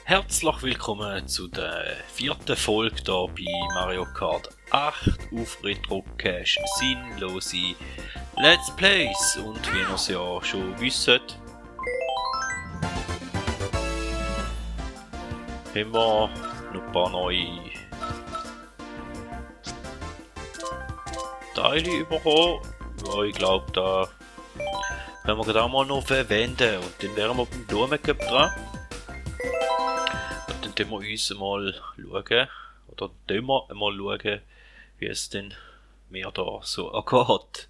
Herzlich willkommen zu der vierten Folge hier bei Mario Kart 8 auf Retro Cache Sinnlose Let's Plays. Und wie ihr es ja schon wisst, haben wir noch ein paar neue Teile bekommen. Ja, ich glaube, da können wir gerade auch mal noch verwenden. Und dann wären wir beim Blumencup dran. Und dann tun wir uns mal schauen, oder tun wir mal schauen, wie es denn mir da so angeht.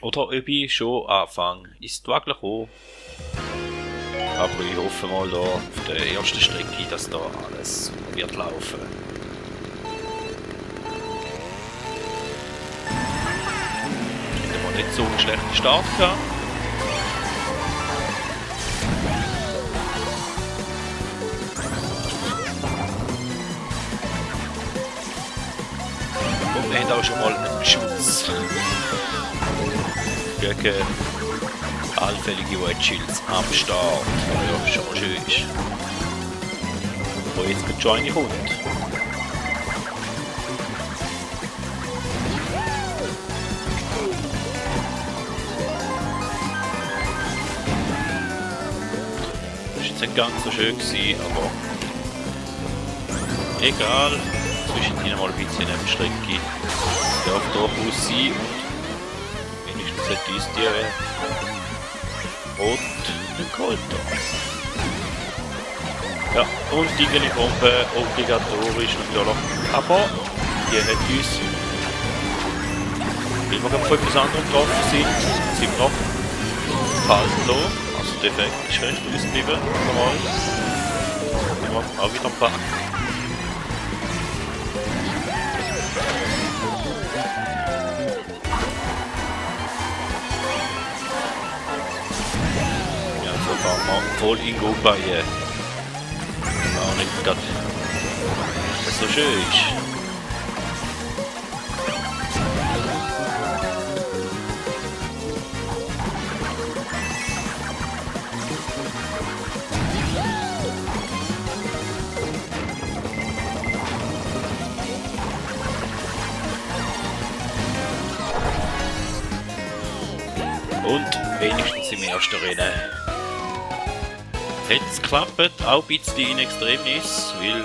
Oder ob ich schon anfange. Ist wirklich auch. Aber ich hoffe mal da auf der ersten Strecke, dass da alles wird laufen. Hätten wir nicht so einen schlechten Start gehabt. Und wir haben auch schon mal einen Schutz gegen allfällige White Shields am Start, was ja schon mal schön ist. Wo jetzt gerade schon eine kommt. Das war jetzt nicht ganz so schön gewesen, aber egal. Zwischendrin mal ein bisschen eine Strecke darf durchaus sein und wenigstens hat uns die rot den Gold da. Ja, und die Bombe obligatorisch natürlich, aber die hat uns, weil wir gerade von etwas anderem getroffen sind wir noch kalt da, also der Effekt ist recht ausgeblieben, normal. Die machen auch wieder ein paar. Voll in Goodbye. Auch nicht gerade so schön ist. Und wenigstens im ersten Rennen. Hat es geklappt, auch ein bisschen in Extremis, weil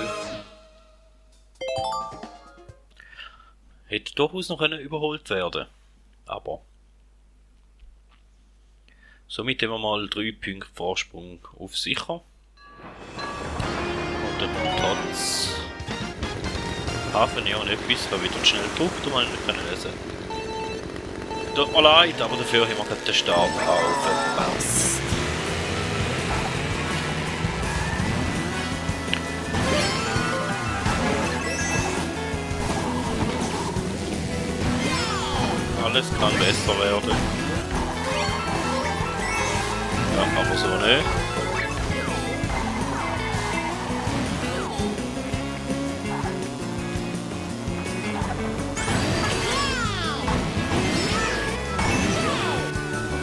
hätte durchaus noch überholt werden, aber somit haben wir mal 3 Punkte Vorsprung auf sicher. Und dann trotz Hafen ja und etwas, da wieder schnell gedruckt und man nicht können lesen. Tut mir leid, aber dafür haben wir gerade den Start auch verpasst. Alles kann besser werden. Ja, aber so nicht.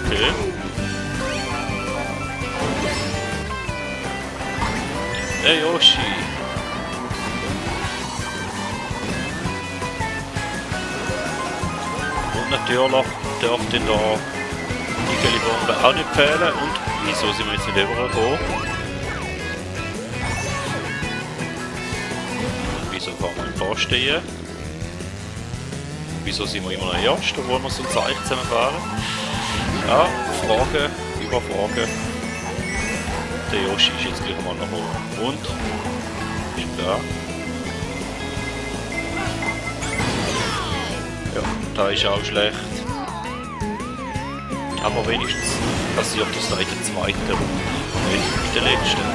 Okay. Der Yoshi. Natürlich darf dann da die Bombe auch nicht fehlen. Und wieso sind wir jetzt nicht übergekommen? Wieso fahren wir im Vorstehen? Wieso sind wir immer noch erst, obwohl wir so ein Zeichen zusammenfahren? Ja, Fragen über Fragen. Der Yoshi ist jetzt gleich mal nach oben. Und? Ist da? Ja, da ist auch schlecht. Aber wenigstens passiert das da in der zweiten Runde, nicht in der letzten.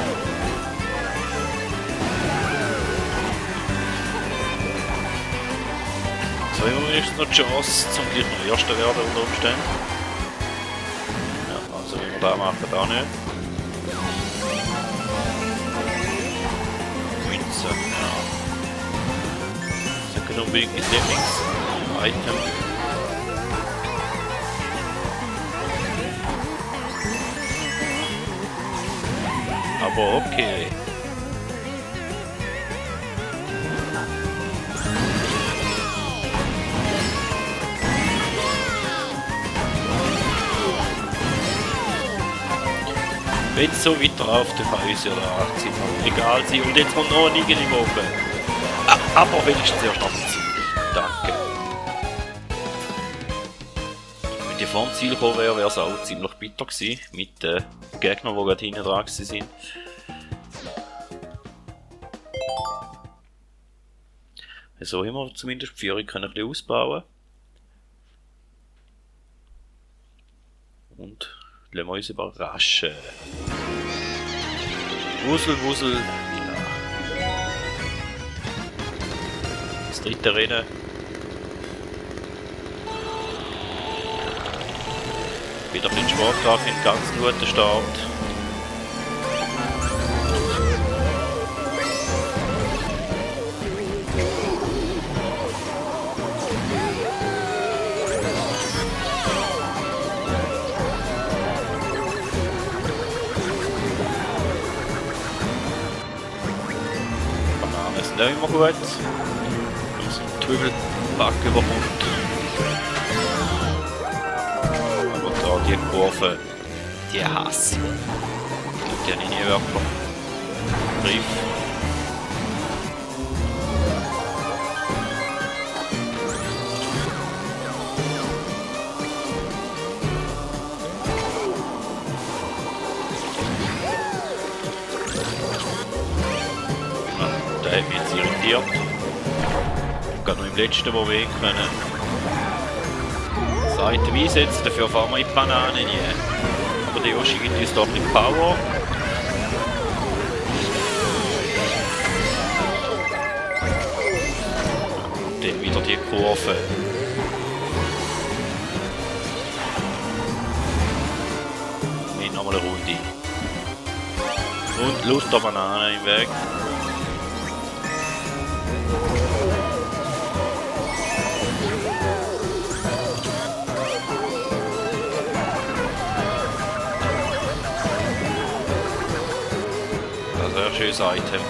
So haben wir wenigstens noch die Chance, zum gleich noch Erster werden unter Umständen. Ja, also wenn wir da machen, da nicht. Münze, ja. Das ist unbedingt nicht Item. aber okay. Wenn es so weiterläuft, dann kann uns ja der Aktienmarkt egal sein. Und jetzt kommt noch ein Liegen im Oben. Aber wenigstens erst nach dem Ziel. Danke. Wenn die vor dem Ziel gekommen wäre, wäre es auch ziemlich bitter gewesen. Mit den Gegnern, die gerade hinten dran sind. So haben wir zumindest die Führung können ein bisschen ausbauen. Und lassen wir uns überraschen. Wusel, Wusel. Ja. Das dritte Rennen. Wieder mit Sportgraf in ganz guten Start. Bananen sind auch immer gut. Wenn man so einen Trübelpack überkommt. Die Kurve, die hasse ich. Die habe ich nie wirklich Brief. Der hat mich jetzt irritiert. Ich kann noch im letzten Weg können. Seite einsetzen, dafür fahren wir in die Banane nie. Aber der Yoshi gibt uns doch nicht Power. Und dann wieder die Kurve. Und nochmal eine Runde. Und Lust der Banane im Weg. Ein schönes Item.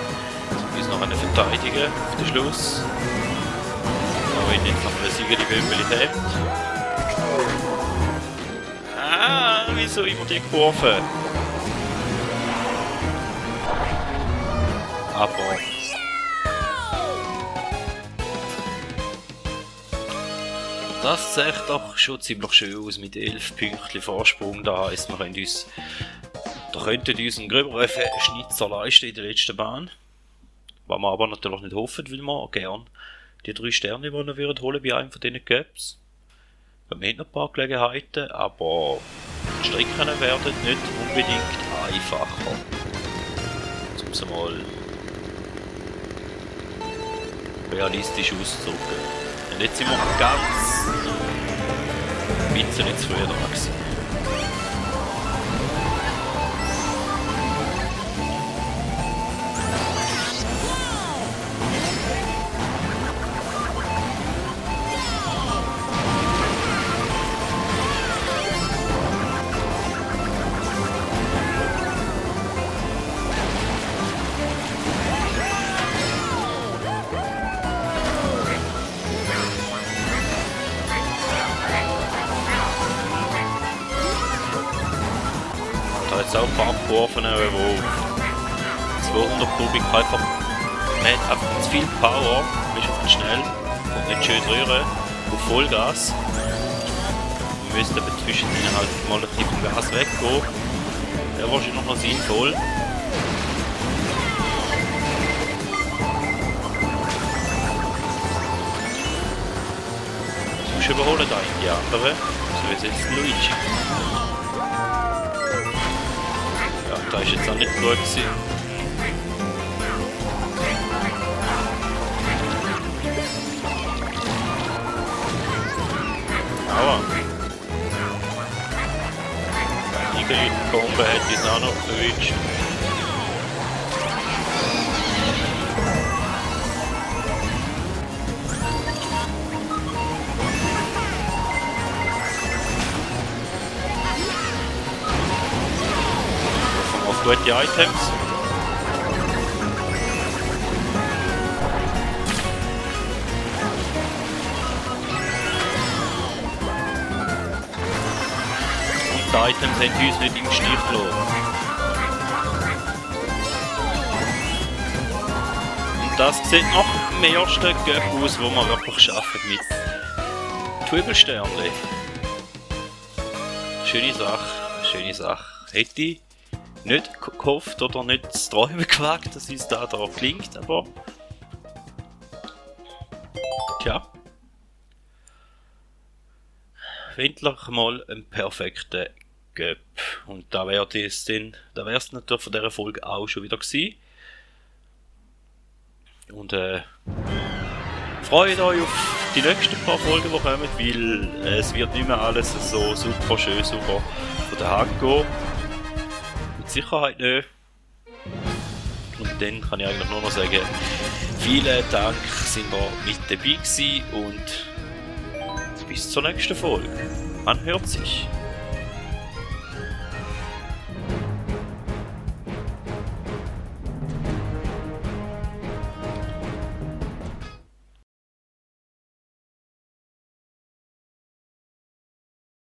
Uns noch eine verteidigen auf den Schluss. Auch wenn jetzt noch ein Sieger die Mobilität. Ah, wieso immer die Kurve? Aber das sieht doch schon ziemlich schön aus mit 11 Pünktchen Vorsprung. Da heisst, wir können uns könnten uns einen gröberen Schnitzer leisten in der letzten Bahn. Was wir aber natürlich nicht hoffen, weil wir gerne die 3 Sterne holen würden bei einem von diesen Cups. Wir haben noch ein paar Gelegenheiten, aber die Strecken werden nicht unbedingt einfacher. Um es mal realistisch auszudrücken. Und jetzt sind wir ganz ein bisschen zu früh dran gewesen. Jetzt auch ein paar Kurven, wo 200 Kubik einfach, man hat einfach zu viel Power, ist auf schnell und nicht schön rühren, auf Vollgas. Wir müssen aber zwischen denen halt mal ein bisschen vom Gas weggehen. Wäre wahrscheinlich noch sinnvoll. Du musst überholen da in die anderen, so wie jetzt Luigi. Da ist jetzt auch nicht gut gewesen. Aber die Bombe hätte es auch noch erwischt. Gute Items. Die Items haben uns nicht im Stich gelassen. Und das sieht nach dem ersten Göpp aus, wo wir wirklich schaffen mit Twibbelsternchen. Schöne Sache, schöne Sache. Hätte ich nicht gehofft oder nicht zu träumen gewagt, dass es da klingt, aber... Tja. Endlich mal ein perfekter Göpp. Und da wäre es natürlich von dieser Folge auch schon wieder gewesen. Und freut euch auf die nächsten paar Folgen, die kommen, weil es wird nicht mehr alles so super schön super von der Hand gehen. Mit Sicherheit nicht. Und dann kann ich eigentlich nur noch sagen, vielen Dank, sind ihr mit dabei gewesen und bis zur nächsten Folge. Man hört sich.